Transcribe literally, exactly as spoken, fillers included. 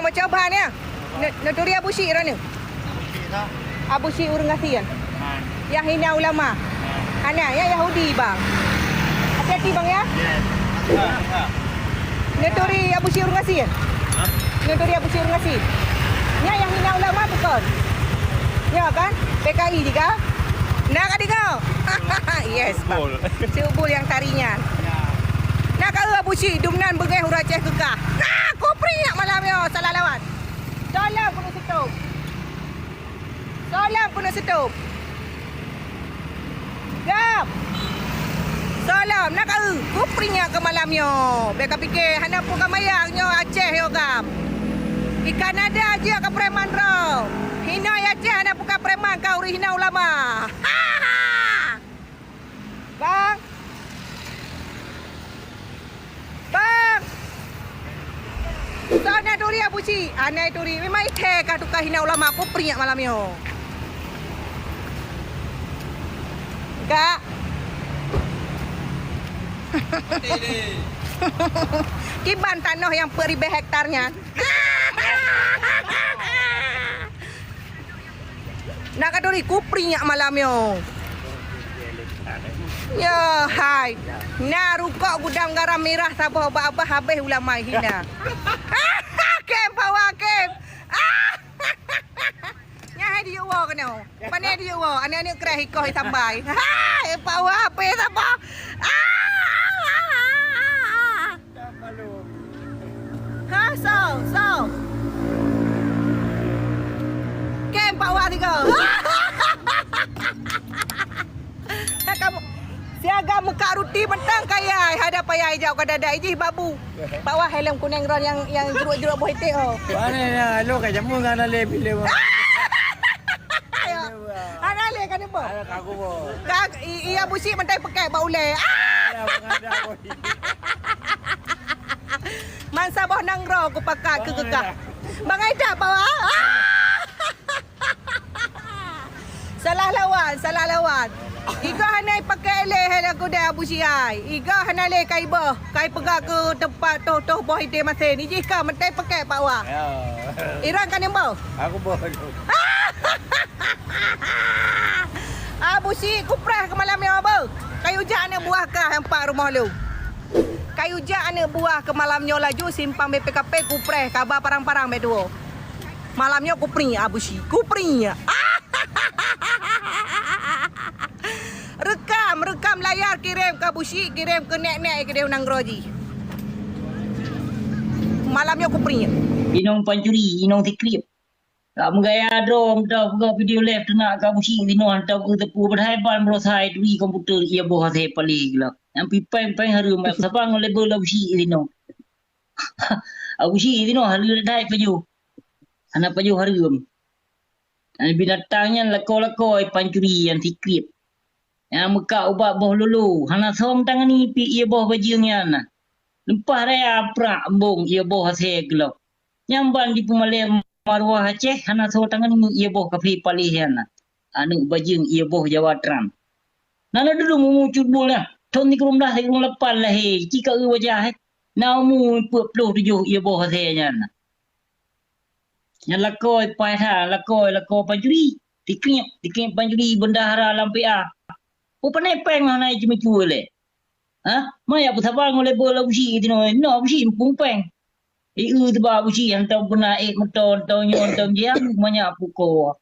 Macam bahan ya. Neuturi Abu Syik droeneuh. Abu Syik ureueng gasien. Nyang hina ulama. Hana, ya Yahudi bang. Hati-hati bang ya. Neuturi Abu Syik ureueng gasien. Neuturi Abu Syik ureueng gasien. Nyan nyang hina ulama bukon? Ya kan? P K I juga. Nah, ka deungoe. Yes, bang. Cubul nyang tari nyan. Nah, ka Abu Syik dum nan beungéh ureueng Aceh keukah. Nah, kupri nyak malam nyoe salah lawan. Tolong keuneuk seutop. Solam keuneuk seutop. Gam. Solam, na ka eu, kupri nyak keu malam nyoe. Bèk kapike hana peue ka mayang nyoe Aceh nyoe gam. Ikan ada jeuet keu preman droe. Hina i Aceh hana peue ka preman ka ureueng hina ulama. Bang. Bang. Soe na turi Abu Syik? Anai turi. Memang ithèe ka tuka hina ulama kupri nyak malam nyoe. Kak. Kiban tanoh nyang peuet ribèe hektar nyan. Na ka turi kupri nyak malam nyoe. Ya hai. Na rukok gudang garam mirah saboh babah habéh ulama hina. Kem pawa kem. Nyan hai diyuek woe keunoe. Pane diyuek woe. Aneuk-aneuk kreh ikoh isambai. Hai pawa habéh saboh. Ha, so, so. Kem Pak Wah tiga. Kamu siaga muka ruti mentang kaya hadap payah ijak ka dada ijih babu. Pak Wah helm kuning ron yang yang jeruk-jeruk boh itik oh. Mana ya lo ka jamu ngana le bila. Ayo. Hana lé ka neuboh. Ada kaku boh. Ka i- iya busi mentai pekek bak ulèe. Ah! Ada mengada boh. Mansa boh nanggroe kupakat keu keukah. Bangai dah bawa. Ah! Salah lawan, salah lawan. Igoe hana ipakèk lé hai lagu deh Abu Syik ai. Igoe hana lé kai boh, kai peugah keu teumpat toh-toh boh idéh masen. Ijih ka mentai pakèk Pak Wah. Ya. Iran ka neuboh. Aku boh dulu. Abu Syik kupreh keu malam nyoe beuh. Kayu jak aneuk buah kah nyang pat rumoh lôn. Kayu jak aneuk buah keu malam nyoe laju simpang B P K P kupreh kaba parang-parang bèk tuwoe. Malam nyoe kupri Abu Syik, kupri. Rekam, rekam layar kirém keu Abu Syik, kirém keu nèk-nèk keudéh u nanggroe jih. Malam nyoe kupri. Inong pancuri, inong sikriep. Ka meugaya droe meuta peugah video live teunak ka Abu Syik sinoe hantom keu teupeu padahai ban beurosai turi komputer iya boh hasé paléh geuh. Nyang pi péng-péng hareuem sabang ngon label Abu Syik sinoe. Abu Syik sinoe hareuem that pajoh. Hana pajoh hareuem. Binatang nyan lakoe-lakoe pancuri nyang sikriep. Nyang meukat ubat boh lolo hana som tangani pi ié boh bajeueng nyan. Leupah raya prak embong ié boh hasé geuloh. Nyang ban jipeumalée maruah Aceh hana soe tangan ngon ié boh kafé paléh nyan na. Aneuk bajeueng ié boh Jawa Trans. Na neududum umu cut buet nyan, thon sikureueng blah sikureueng lapan lahé, ci ka eu wajah, eh. Na umu peuet ploh tujoh ié boh asée nyan na. Nyan lakoe paih that, lakoe, lakoe pancuri. Tikriep, tikriep pancuri bendahara lam P A. Peue pané péng hana jimeucue lé. Hah? Ma ya peusaban ngon label Abu Syik tinoe? Inoe Abu Syik muphom péng. Ieu teuba Abu Syik hantom peuna ék meuton, ton nyoe, ton jiang, manyak pukoe.